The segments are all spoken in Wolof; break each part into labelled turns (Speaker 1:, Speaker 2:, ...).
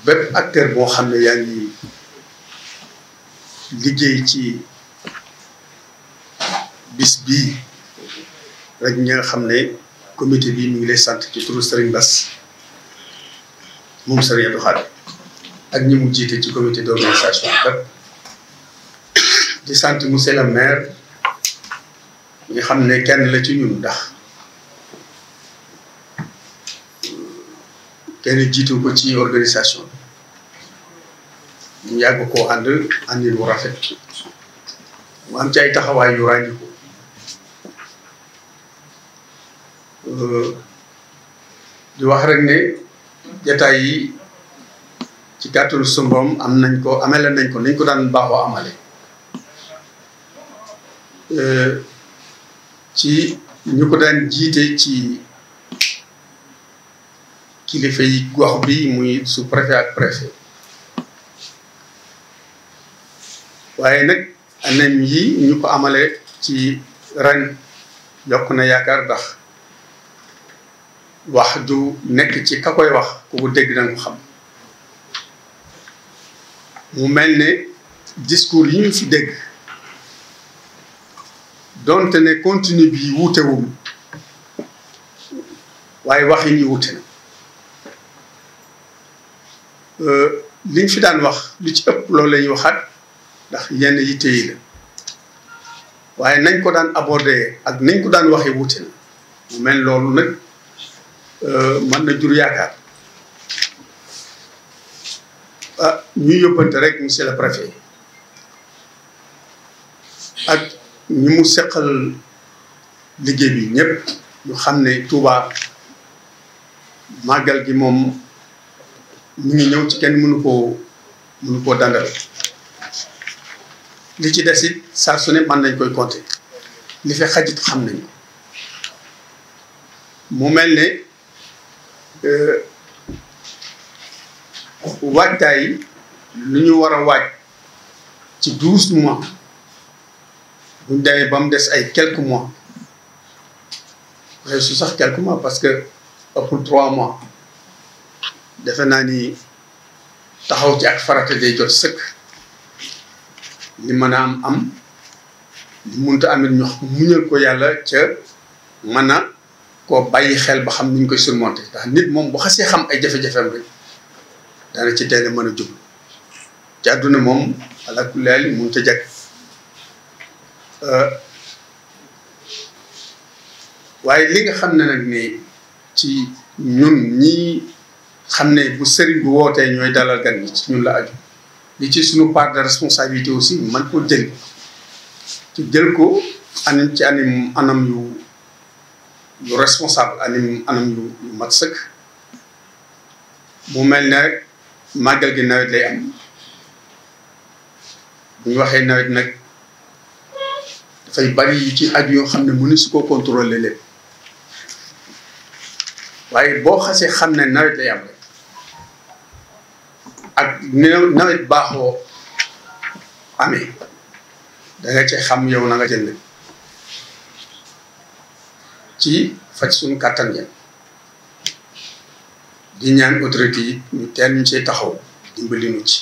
Speaker 1: bépp acteur boo xam ne yaa ngi liggéey ci bis bii rek ñi nga xam ne comité bi mi ngi lay sant ci turu Serigne Bass moom Serigne Abdou Khadre ak ñi mu jiite ci comité d'organisation bépp di sant monsieur le maire nga xam ne kenn la ci ñun ndax kenn jiitu ko ci organisation ñu yàgg koo àndin wu rafet mu am ci ay taxawaay yu ràññi ko di wax rek ne jataay yi ci kàttalu sumbam amele nañ ko nañ ko daan baaxoo amale ci ñu ko daan jiite ci kilifa yi gox bi muy sous-préfet ak préfet waaye nag anam yi ñu ko amale ci ren yokk na yaakaar ndax wax du nekk ci ka koy wax ku ko dégg na ko xam mu mel ne discours yi ñu fi dégg donte ne contenu bi wutewul waaye wax yi ñu wute na liñ fi daan wax li ci ëpp loolu la ñuy waxaat ndax yenn yitte yi la waaye nañ ko daan aborder ak nañ ko daan waxee wute na mu mel loolu nag mën na jur yaakaar ñu yóbbante rek monsieur le préfet ak ñi mu seqal liggéey bi ñëpp ñu xam ne Touba màggal gi moom ñu ngi ñëw ci kenn mënu koo dandal li ci des it saa su ne mën nañ koy compter li fi xajit xam nañu mu mel ne waajtaay lu ñu war a waaj ci 12 mois buñ demee ba mu des ay quelques mois su sax quelques mois parce que ëppul 3 mois defe naa ni taxaw ci ak farata day jot sëkk li mën a am li munta amit ñu muñal ko yàlla ca mën a koo bàyyi xel ba xam ni ñu koy surmonter ndax nit moom bu xasee xam ay jafe-jafeem rek daana ci teel a mën a jublu ci àdduna moom ala kulli haal mënut a jag waaye li nga xam ne nag ni ci ñun ñii xam ne bu sëriñ bu wootee ñooy dalal gan ñi ci ñun la aju li ci suñu part de responsabilité aussi man ko jël ko ci anam yu responsable anam yu mat sëkk mu mel ne rek màggal gi nawet lay am bu ñu waxee nawet nag dafay bari yu ci aju yoo xam ne mënu su ko contrôler lépp waaye boo xasee xam ne nawet lay am rek ak nawet baaxoo amee da nga ci xam yow na nga jënd ci faj suñu kàttan ngeen di ñaan autorité yi ñu teel ñu see taxaw dimbali ñu ci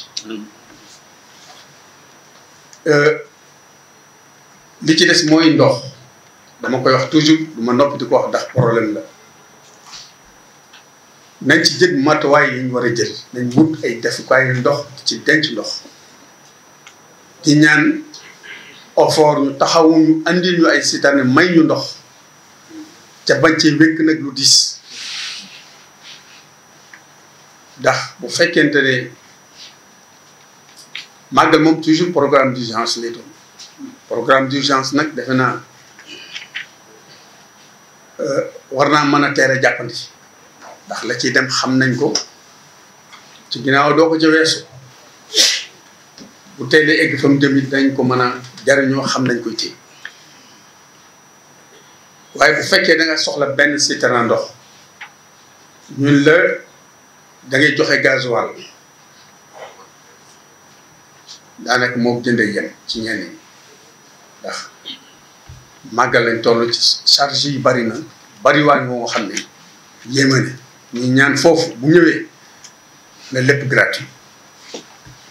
Speaker 1: li ci des mooy ndox dama koy wax toujours du ma noppi di ko wax ndax problème la nañ ci jël matuwaay yi ñu war a jël nañ wut ay defukaay ndox ci denc ndox di ñaan effort ñu taxawu ñu andil ñu ay citerne may ñu ndox ca bañ ci wékk nag lu diis ndax bu fekkente ne màggal moom toujours programme d'urgence lay doon programme d'urgence nag defe naa war naa mën a teel a jàppandi ndax la ciy dem xam nañ ko ci ginnaaw doo ko ca weesu bu teelee egg fa mu jëm it dañ ko mën a jariñoo xam nañ koy téye waaye bu fekkee da nga soxla benn citerne ndox ñun la da ngay joxe gasoil daanaka moo jëndee yem ci ñenn ñi ndax màggal lañ toll ci charge yi bari na bari waañ moo nga xam ne yéema ne ñu ñaan foofu bu ñëwee mais lépp gratuit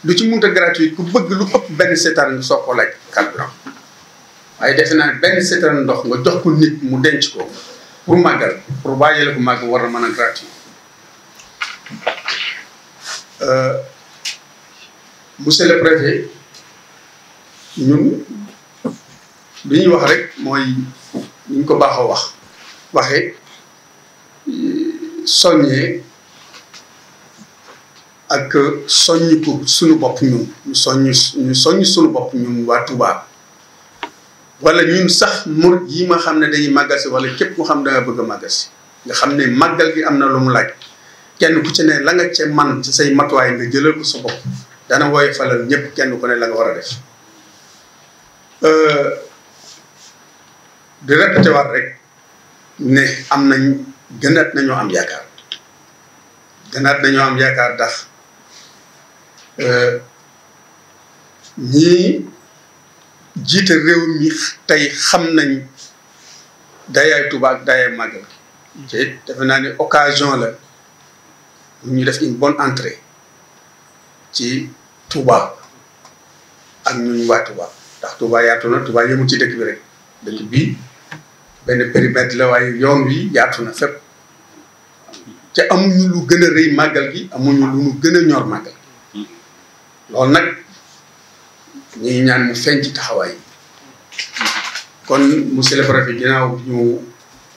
Speaker 1: lu ci mënta gratuit ku bëgg lu ëpp benn seetaan nga soog ko laaj carburant waaye defe naa benn seetaan ndox nga jox ko nit mu denc ko pour màggal pour bàyyile ko màggal war na mën a gratuit monsieur le préfet ñun li ñuy wax rek mooy ni ñu ko baaxoo waxee soññee ak soññ ko suñu bopp ñun ñu soññ suñu bopp ñun waa Touba wala ñun sax murid yi ma xam ne dañuy màggal si wala képp ku xam da nga bëgg a màggal si nga xam ne màggal gi am na lu mu laaj kenn ku ci ne la nga ca man ci say matuwaay nga jëlal ko sa bopp dana wooye falal ñëpp kenn ku ne la nga war a def di répété waat rek ne am nañ gënaat nañoo am yaakaar ndax ñii jiite réew mi tey xam nañ dayaay Touba ak dayaay màggal te defe naa ne occasion la ñu def une bonne entrée ci Touba ak ñun waa Touba ndax Touba yaatu na Touba yëmu ci dëkk bi rek dëkk bi benn périmètre la waaye yoon wi yaatu na fépp te amuñu lu gën a rëy màggal gi amuñu lu ñu gën a ñor màggal loolu nag ñu ngi ñaan mu feeñ ci taxawaay kon monsieur le préfet ginnaaw ñu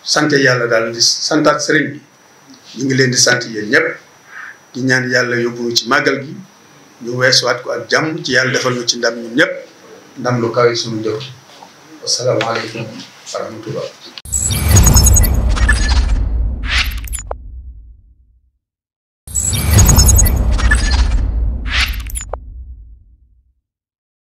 Speaker 1: sant yàlla daal di santaat sëriñ bi ñu ngi leen di sant yéen ñëpp di ñaan yàlla yóbbu ci màggal gi ñu weesuwaat ko ak jàmm ci yàlla defal ñu ci ndam ñun ñëpp ndam lu kawe suñu njëriñ. Asalaamaaleykum wa rahmatullah.